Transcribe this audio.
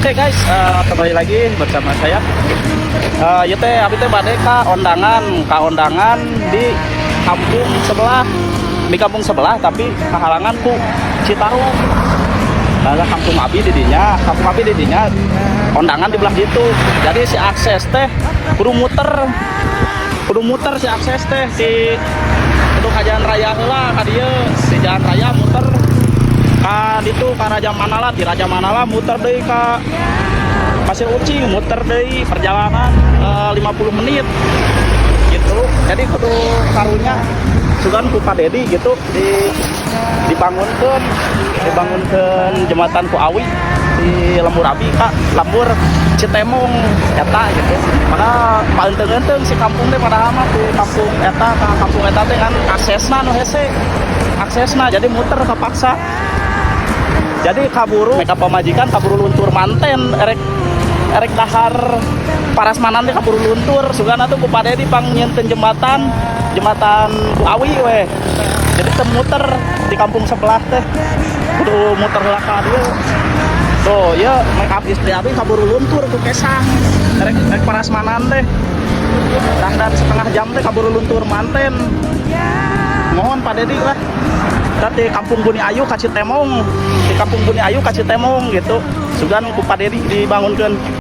Oke guys, kembali lagi bersama saya. Ieu teh abi teh bade ka ondangan di kampung sebelah. Di kampung sebelah, tapi kahalangan ku Citarum. Nah, kampung abi di dinya, kampung abi di dinya, ondangan di belah ditu. Jadi si akses teh kudu muter si akses teh di kudu ka jalan raya heula ka dieu, si jalan raya muter ka ditu ka Raja Manala, di Raja Manala muter deui ka Pasir Ucing, muter deui perjalanan 50 menit gitu. Jadi kudu karunya sugan ku Pak Dedi gitu di dibangunkan dibangunkan jembatan ku awi di lembur abi ka lembur Citemong eta gitu. Padahal paeunteung-eunteung si kampung teh, padahal mah di kampung eta ka kampung eta teh kan aksesna nu hese aksesna, jadi muter kepaksa. Jadi kaburu mereka pamajikan kaburu luntur manten, erek erek dahar parasmanan teh kaburu luntur. Sugana tuh ku Pak Dedi pangnyieunkeun jembatan jembatan ku awi weh, jadi teu muter di kampung sebelah teh, kudu muter heula ka dieu. Tuh ya, make up istri abi kaburu luntur ku kesang erek erek parasmanan teh, dan setengah jam teh kaburu luntur manten. Mohon Pak Dedi lah. Tadi kampung Buni Ayu ka Citemong, di kampung Buni Ayu ka Citemong gitu. Sugan ku Pak Dedi dibangunkan.